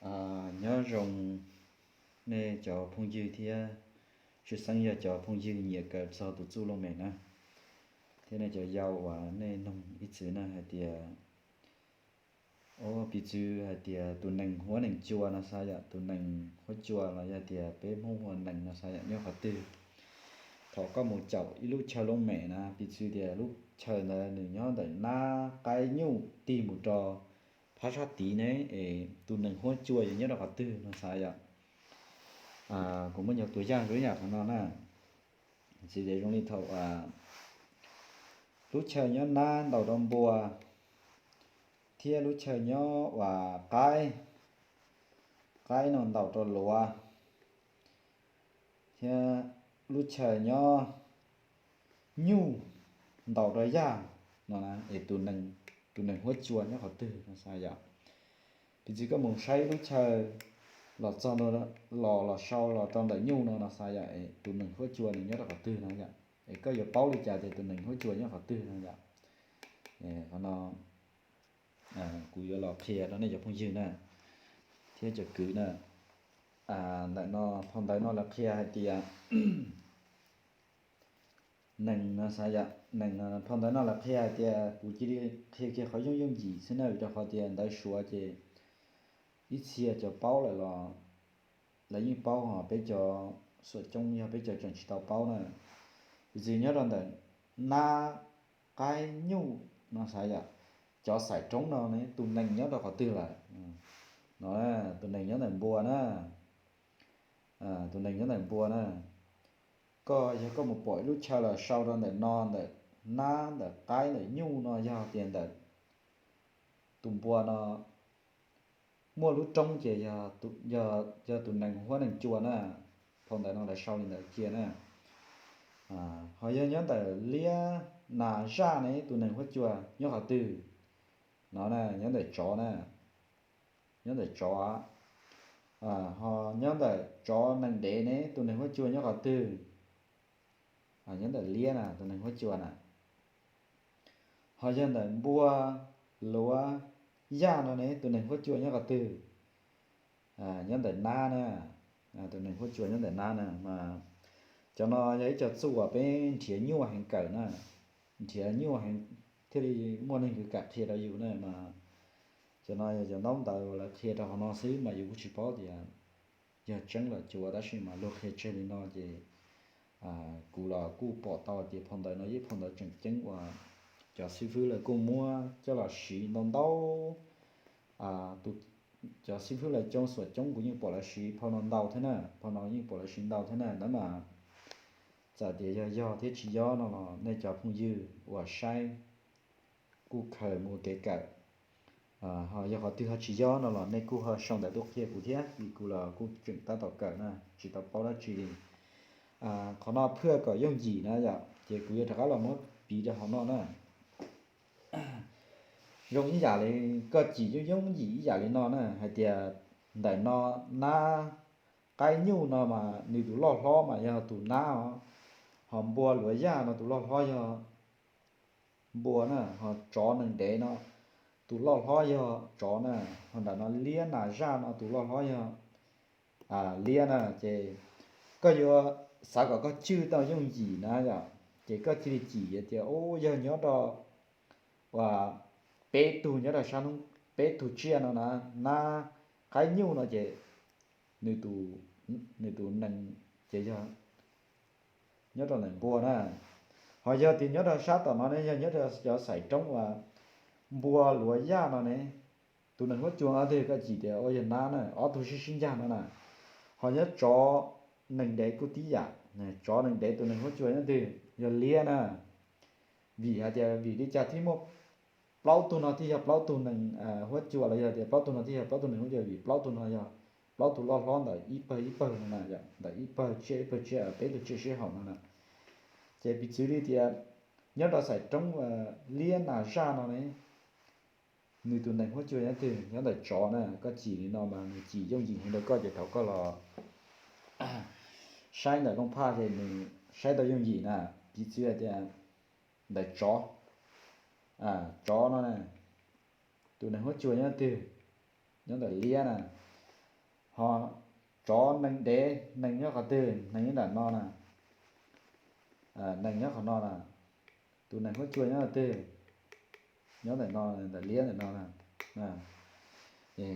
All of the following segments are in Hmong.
Nyob zoo nej cov phooj ywg thiab, tshwj xeeb yog cov phooj ywg nyiam kawm txog tus txuj looj mem na, thiab nej cov yau uas nej noog ib txwm na hais tias, o, piv txwv hais tias tus nees huab nees cua no xav yom, tus nees huab cua los yog tias peb Hmoob hu ua nees no xav yom nyob qhov twg. Thaum koj mus caum ib lub chaw looj mem na, piv txwv tias lub chaw ntawd nws nyob ntawm nab qaib nyuj tig mus rau phab sab tid ne, es tus nees huab cua yuav nyob rau qhov twg no xav yom. Kuv muab cov tus yaj zoo ib yam qhov no na, txwv tias zoo li thaum lub chaw nyob nab ntaus rau npua, thiab lub chaw nyob uas qaib, qaib no ntaus rau luav, thiab lub chaw nyob nyuj ntaus rau yaj no na, es tus nees huab cua nyob qhov twg no xav yom. Piv txwv koj mus saib lub chaw los txog, los los sau los rau ntawm nyuj no no xav yom, es tus nees huab cua nws nyob rau qhov twg no yom. Es koj yuav paub li cas tias tus nees huab cua nyob qhov twg no yom. Qhov no kuv yuav los qhia rau nej cov phooj ywg na, thiab cov kwv na. Ntawm no, phau ntawv no lawv qhia hais tias nees no xav yom, nees, phau ntawv no lawv qhia hais tias, kuv cia li qhia kiag qhov yooj yooj yim xwb na, vim rau qhov tias ntawv Suav ces ib txhia cov paub lawm los lawv yeej paub, ho peb cov xuam coob yog peb cov tseem tsis tau paub na. Piv txwv nyob rau ntawm nab qaib nyuj no xav yom, cov xaim roob no ne tus nees nyob rau qhov twg lawm no? Tus nees nyob ntawm npua na, tus nees nyob ntawm npua na. Koj yog koj mus pom ib lub chaw los sau rau ntawm no, ntawm nab ntawm qaib ntawm nyuj no, yog tias ntawm tus npua no muaj lub roob ces yog tus nees huab nees cua na. Phau ntawv no lawv sau li ntawd cia na. Ho yog nyob ntawm liab nas zaj ne tus nees huab cua nyob qhov twg no na? Nyob ntawm tsov na, nyob ntawm tsov. Ho nyob ntawm tsov nees dev ne tus nees huab cua nyob qhov twg? Nyob ntawm liab na tus nees huab cua na. Ho yog ntawm npua, luav, yaj no ne tus nees huab cua nyob qhov twg? Nyob ntawm nab na, tus nees huab cua nyob ntawm nab na. Mas cov no yog ib co txuj uas peb nrhiav nyuaj heev kawm na, nrhiav nyuaj heev thiaj li muaj neeg yuav kam qhia rau yus na. Mas cov no yog cov ntaub ntawv uas lawv qhia rau hauv no xwb mas yus kuj tsis paub tias yog tseeb los cuav, tab sis mas luag qhia tseg li no ces kuv los kuj pom tau tias phau ntawv no yog phau ntawv tseem ceeb uas cov xib fwb lawv kuj muab coj los siv ntau ntau. Cov xib fwb lawv coob xuam coob kuv yeej pom lawv siv phau no ntau thiab na, phau no yeej pom lawv siv ntau thiab na. Ntawd mas txawm tias yog yog thiab tsis yog no los nej cov phooj ywg uas saib kuj khaws mus ua kev kawm. Ho yog qhov twg ho tsis yog no los nej kuj ho sau ntawv tuaj qhia kuv thiab, vim kuv los kuj tseem tab tom kawm na, tsis tau paub dab tsi li. Qhov no phwj kom yooj yim na yom, ces kuv yuav rov qab los muab piv rau hauv no na. Zoo ib yam li koj cim yooj yooj yim ib yam li no na, hais tias ntawm no nab qaib nyuj no mas nws tus loj hlob mas yog tus nab os, ho npua luav yaj no tus loj hlob yog npua na, ho tsov nees dev no tus loj hlob yog tsov na, ho nram no liab nas zaj no tus loj hlob yog liab na. Ces koj yuav xav kom koj cim tau yooj yim na yom, ces koj cia li cim tias, u, yog nyob rau uas peb tug nyob rau sab hnub, peb tug tsiaj no na, nab qaib nyuj no ces nws tus nees ces yog nyob rau ntawm npua na. Ho yog tias nyob rau sab tom no ne, yog nyob rau cov xaim roob uas npua luav yaj no ne, tus nees huab cua ob tug koj cim tias ua yog nab na, ob tug sib sib ncag no na. Ho nyob tsov nees dev kuj tib yam, tsov nees dev tus nees huab cua nyob twg? Yog liab na. Vim hais tias vim li cas thiaj muaj plaub tug no thiaj yog plaub tug nees huab cua los yog tias plaub tug no thiaj yog plaub tug nees huab cua? Vim plaub tug no yog plaub tug loj hlob ntawm ib pawg ib pawg no na, ntawm ib pawg tsiaj ib pawg tsiaj, peb tug tsiaj sib haum no na. Ces piv txwv li tias nyob rau xaim roob liab nas zaj no ne, nws tus nees huab cua nyob twg? Nyob ntawm tsov na. Koj cim li no mas nws cim yooj yim heev rau koj, ces thaum koj los saib ntawm looj phaj ces nws saib tau yooj yim na. Piv txwv hais tias ntawm tsov, tsov no na, tus nees huab cua nyob twg? Nyob ntawm liab na. Ho tsov nees dev, nees nyob qhov twg? Nees nyob ntawm no na. Nees nyob qhov no na. Tus nees huab cua nyob qhov twg? Nyob ntawm no, ntawm liab ntawm no na.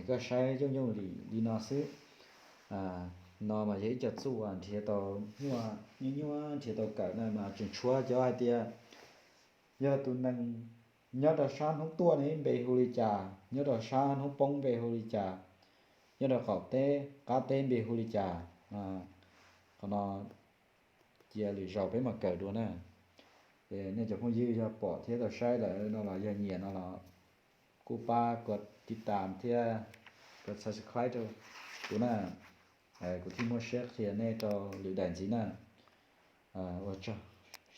Koj saib yooj yooj li, li no xwb. No mas yog ib co txuj uas nrhiav tau nyuaj nyuaj, nrhiav tau kawm na, mas tseem tshuav cov hais tias yog tus nees nyob rau sab hnub tuaj ne npe hu li cas, nyob rau sab hnub poob npe hu li cas, nyob rau qaum teb qab teb npe hu li cas. Qhov no cia lwm zaus peb mam kawm dua na. Ces nej cov phooj ywg yog pom thiab tau saib lawm no los yog nyiam no los kuj pab kov tiv tam thiab kov subscribe rau kuv na. Kuv thiaj muaj siab qhia nej rau lwm daim ntxiv na. Ua tsaug.